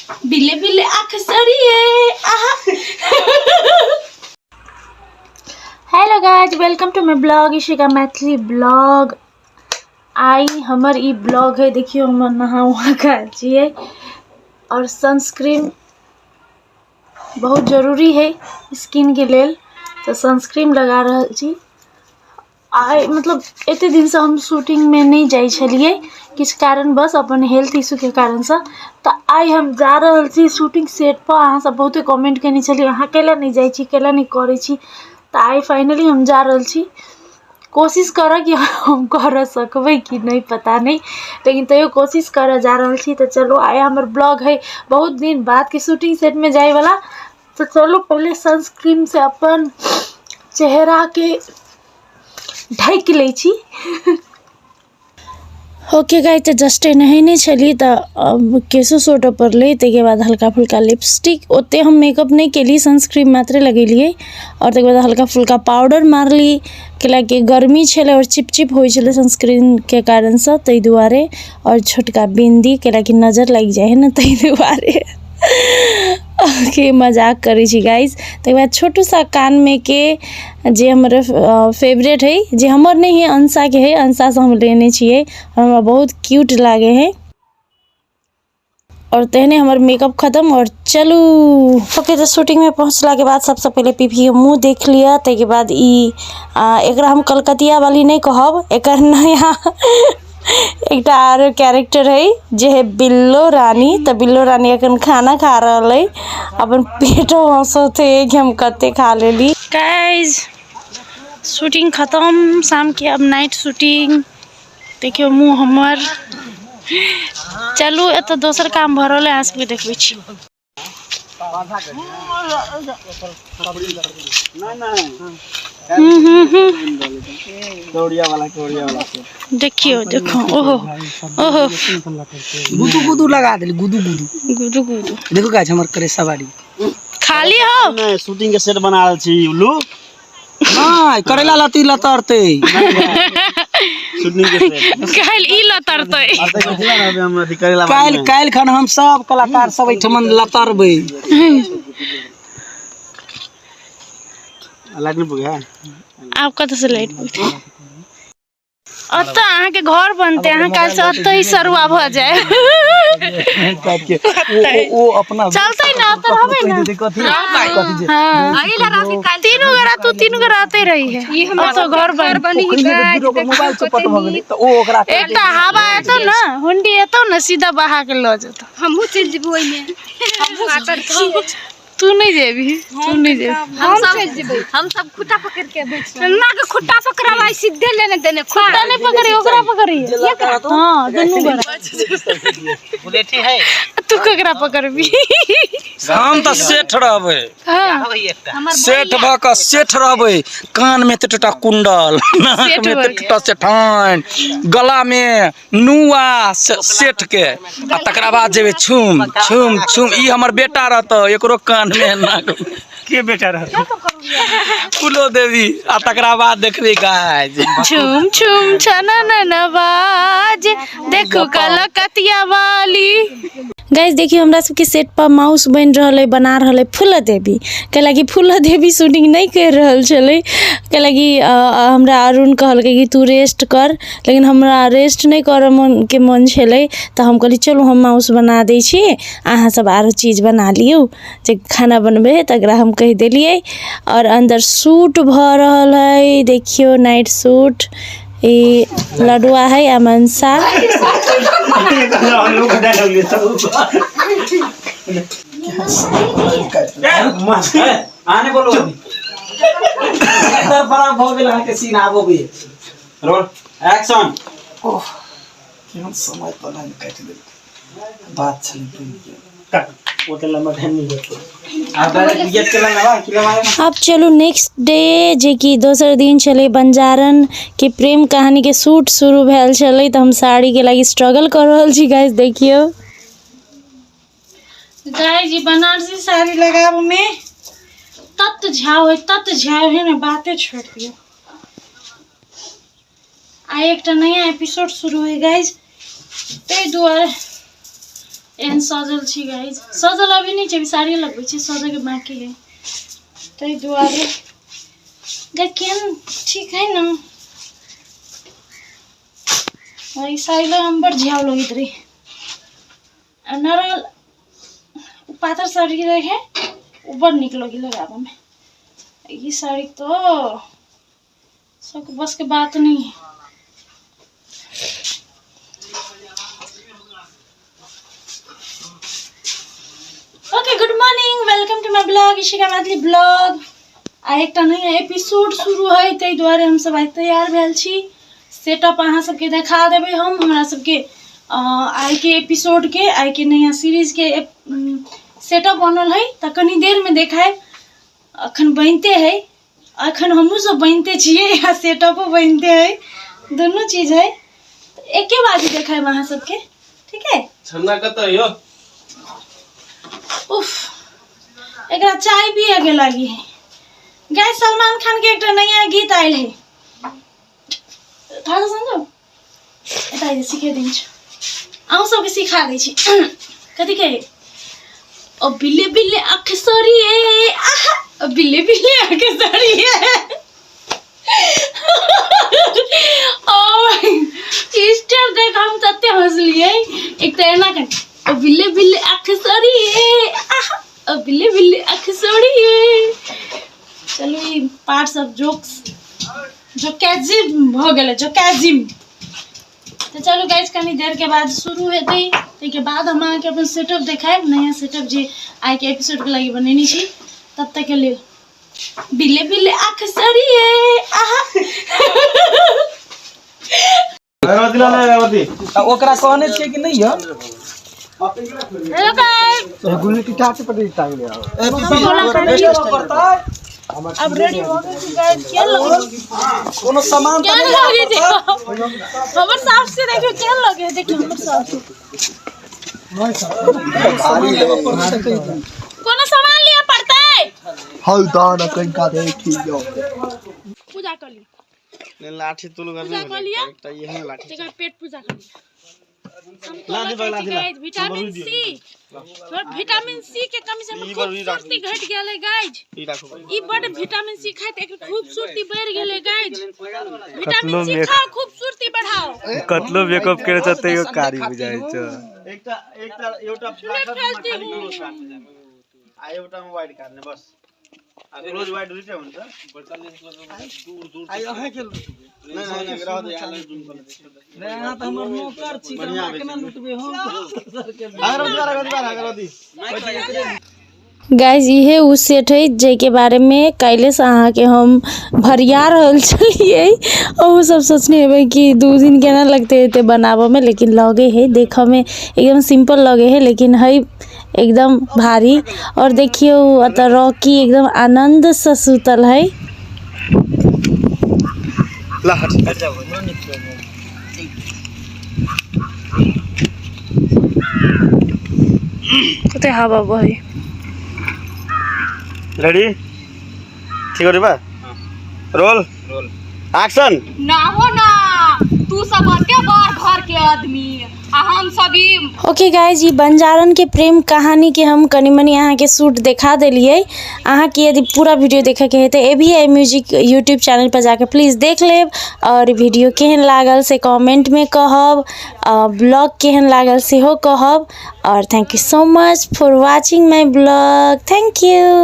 बिले बिले आँख सरिये आहा। Hello guys, welcome to my blog Ishika Maithili blog. आइ हमर ई ब्लॉग है। देखियौ हमर नहा उहा के छियै और सनस्क्रीन बहुत जरूरी है स्किन के लेल, तऽ सनस्क्रीन लगा रहल छी। आइ मतलब एते दिनसँ हम शूटिंगमे नहि जाइ छलियै किछु कारणवश, अपन हेल्थ इश्यूके कारणसँ। तऽ आइ हम जा रहल छी शूटिंग सेट पर। अहाँ सब बहुते कमेंट केने छलियै, अहाँ कैला नहि जाइ छी, कैला नहि करै छी। तऽ आइ फाइनली हम जा रहल छी। कोशिश करऽ कि हम करऽ सकबै कि नहि पता नहि, लेकिन तैयो कोशिश करऽ जा रहल छी। तऽ चलू, आइ हमर ब्लॉग है बहुत दिन बादके शूटिंग सेटमे जाइवला। तऽ चलू, पहिले सनस्क्रीन से अपन चेहराके ढकि लै छी। ओके गाइस, तऽ जस्टे नहेने छली तऽ अब केशो सोटऽ पड़लै। ताहिके बाद हल्का फुल्का लिपस्टिक, ओते हम मेकअप नहि केली, सनस्क्रीन मात्रे लगेलियै आओर ताहिके बाद हल्का फुल्का पाउडर मारली, कैलाकि गर्मी छलै आओर चिपचिप होइ छलै सनस्क्रीनके कारणसँ, ताहि दुआरे। आओर छोटका बिन्दी, कैलाकि नजर लागि जाइ हइ ने, ताहि दुआरे। के मजाक करै छी गाइस। ताहिके बाद छोटू सा कानमे के जे हमर फेवरेट हइ, जे हमर नहि हइ, अंशाके हइ, अंशासँ हम लेने छियै आओर हमरा बहुत क्यूट लागै हइ। आओर तेहने हमर मेकअप खतम आओर चलू। ओके, तऽ शूटिंगमे पहुँचलाके बाद सबसँ पहिले पीपीके मुँह देख लिअ। ताहिके बाद ई एकरा हम कलकतिया वाली नहि कहब, एकर नया एकटा आरो कैरेक्टर है जे है बिल्लो रानी। तऽ बिल्लो रानी अखन खाना खा रहल है, अपन पेटो हंसते कि हम कते खा लेली। गाइस, शूटिंग खत्म, शाम के अब नाइट शूटिंग। देखियौ मुँह हमर। चलू, एतऽ दोसर काम भऽ रहल है, अहाँ सबके देखबै छी। देखियौ, देखो, ओहो ओहो। गुदू गुदू लगा देली, गुदू गुदू। गुदू गुदू। देखो गाछ, हमर करे सवारी खाली हो। नहि, शूटिंग के सेट बना रहल छी उल्लू। नहीं, करेला लती लतरते। शूटिंग के सेट। काल्हि ई लतरतै। आ तऽ कथी ला रहबै हम अथी करेला। काल्हि काल्हि खन हम सब कलाकार सब एहिठमन लतरबै। लाइट नहि पुगे। आब कतऽ से लाइट पुगतै? ओतऽ अहाँके घर बनतै, अहाँ काल्हि से ओतऽ ही सरुआ भऽ जाय। के ओ अपना चलतै ने, ओतऽ रहबै ने। कथी कथी जे हाँ, तीनू गोरा, तू तीनू गोरा ओतै रही है, ओतऽ घर बन। मोबाइल चौपट भऽ गेलै तऽ ओ ओकरा एकटा हवा एतौ ने, हुंडी एतौ ने, सीधा बहा के लऽ जेतौ। हमहूँ चलि जेबै ओहिमे। तू नहीं जेबही, तू नहीं जेबही। हम चलि जेबै। हम सब खुट्टा पकड़ के बैठ ना के खुट्टा पकड़ाबै, सीधे लेने देने। खुट्टा नहीं पकड़ी, ओकरा पकड़ी। हाँ, दुनू गोरा। तू ककरा पकड़बी? हम तऽ सेठ रहबै। हाँ। सेठ भऽ कऽ सेठ रहबै, कानमे एते कुंडल, नाकमे एते सेठान, गलामे नुआ सेठ के, आ तकरा बाद जेबै छुम छुम छुम। ई हमर बेटा रहतौ, एकरो कानमे नाक के बेटा रहतै? फूलो देवी। आ तकरा बाद देखबै गाय। झुम झुम छनन नवाज, देखो कलकतिया वाली। गाइस देखियो, हमरा सबके सेट पर माउस बनि रहल है, बना रहल है फूला देवी। कैलाकि फूला देवी शूटिंग नहि करि रहल छलै, कैलाकि हमरा अरुण कहलकै कि तू रेस्ट कर, लेकिन हमरा रेस्ट नहि करऽ मनके मन छलै। तऽ हम कहली, चलू हम माउस बना दै छी, अहाँ सब आरो चीज बना लियौ, जे खाना बनबै है तकरा हम कहि देलियै। आओर अन्दर शूट भऽ रहल है, देखियौ नाइट शूट। ई लडुआ है आ मनसा। आने बोलो। भऽ गेल अहाँके सीन, आब अबै। Roll, action. ओह, केहन समय पर लाइन काटि देलकै, बात छलै बनि गेल। कट, ओते लंबा टाइम नहीं जेतै। आब डायरेक्ट गेट के लंबा की लंबा। आब चलू नेक्स्ट डे, जे कि दोसर दिन छलै, बंजारन के प्रेम कहानी के शूट शुरू भेल छलै। तऽ हम साड़ीके लागि स्ट्रगल कऽ रहल छी। गाइस देखियौ, गाइस ई बनारसी साड़ी लगाबऽ में तत झाव है, तत झाव है ने, बाते छोड़ दियौ। आइ एकटा नया एपिसोड शुरू है गाइस, ताहि दुआरे एहन सजल छी गाइज। सजल अभी नहि छै, अभी साड़िए लगबै छी, सजैके बाँकी है, ताहि दुआरे। गाइज केहन ठीक है ने? ई साड़ी लग हम बड़ झियाव लगैत रही आ नरल पातर साड़ी रहे, ओ बड़ नीक लगी लगाबऽमे। ई साड़ी तो सबके बस के बात नहीं है। Okay, good morning, welcome to my blog Ishika Maithili blog. आ एकटा नया एपिसोड शुरू है, ताहि दुआरे हमसब आइ तैयार भेल छी। सेटअप अहाँ सबके देखा देबै हम। हमरा सबके आइके एपिसोडके, आइके नया सीरीजके सेटअप बनल है, तऽ कनी देरमे देखायब। अखन बनिते है, अखन हमहूँ सब बनिते छियै आ सेटअपो बनिते है, दुनू चीज है, एके बाजी देखायब अहाँ सबके, ठीक है? छन्ना कतऽ यौ? उफ, एकरा चाय पिए के लागी है। गाइस, सलमान खान के एकटा नया गीत आयल है, थाहा छ संजो? एता आइज सिखे दिन्छु, अहूँ सबके सिखा दै छी। कथी कहे? ओ बिल्ले बिल्ले आँख सरिए, आहा, ओ बिल्ले बिल्ले आँख सरिए। ओ स्टेप देख हम तते हंसलिए। एक तऽ एना कर, ओ बिल्ले बिल्ले आँख सरिए, आहा, ओ बिल्ले बिल्ले आँख सरिए। चलू, ई पार्ट्स ऑफ जोक्स जोकैजिम भऽ गेलै, जोकैजिम। तऽ चलू गाइज, कनी देरके बाद शुरू हेतै, ताहिके बाद हम अहाँके अपन सेटअप देखायब, नया सेटअप जे आइके एपिसोडके लागि बनेने छी। तब तकके लेल बिल्ले बिल्ले आँख सरिए, आहा। अगरबत्ती ला ले, अगरबत्ती। आ ओकरा कहने छियै कि नहि यौ? हेलो गाइस, अब रेडी हो गए छी गाइस। केहन लगे? कोनो सामान तऽ केहन नहि लगे छै हमर साफ से? देखियौ केहन लगे है, देखियौ हमर साफ। कोनो सामान लिअ पड़तै? हल्दा कनिका देखियौ। पूजा कर लिअ। लाठी तुलु गर्ने। पूजा कऽ लिअ। एकटा इहे लाठी। तकर पेट पूजा कर लिअ। समतोला खाइ छी guys, vitamin C. Vitamin C के कमी से हमर खूबसूरती घटि गेल है गाइस। ई राखू। ई बड विटामिन सी खाइत एकर खूबसूरती बढ़ि गेलै गाइस। विटामिन सी खाओ, खूबसूरती बढ़ाओ। कतलो मेकअप करे छ तैयो कारी बुझाइ छ। एकटा एकटा एउटा फेल खाली क्लोज काट्ने आ एउटामा वाइड काट्ने बस। आ क्लोज वाइड दुईटै हुन्छ। नै नै नै, रह दे, यहाँ जुम कर दे। अहाँ तऽ हमर नौकर छी, तऽ हमरा केना लुटबै हम? अगरबत्ती बार, अगरबत्ती बार, अगरबत्ती। गाइज, इहे उ सेट है जाहिके बारेमे काल्हिसँ अहाँके हम भरिया रहल छलियै। अहूँ सब सोचने हेबै कि 2 दिन केना लगतै एते बनाबऽमे, लेकिन लगे है। देखऽमे एकदम सिम्पल लगे है, लेकिन है एकदम भारी। और देखियौ, एतऽ रॉकी एकदम आनन्दसँ सुतल है। ल हट। कते हवा बहे। रेडी? ठीक हो बा? Roll, action. ना हो ना, तू सब के बड़ घर के आदमी आ हम सब ई। ओके गाइज, ई बंजारन के प्रेम कहानी के हम कनि मनि अहाँके शूट देखा देलियै। अहाँके यदि पूरा वीडियो देखैके है तऽ एभी म्यूजिक यूट्यूब चैनल पर जाके प्लीज देख लेब। और वीडियो केहन लागल से कमेंटमे कहब, ब्लॉग केहन लागल सेहो कहब। और thank you so much for watching my blog. Thank you.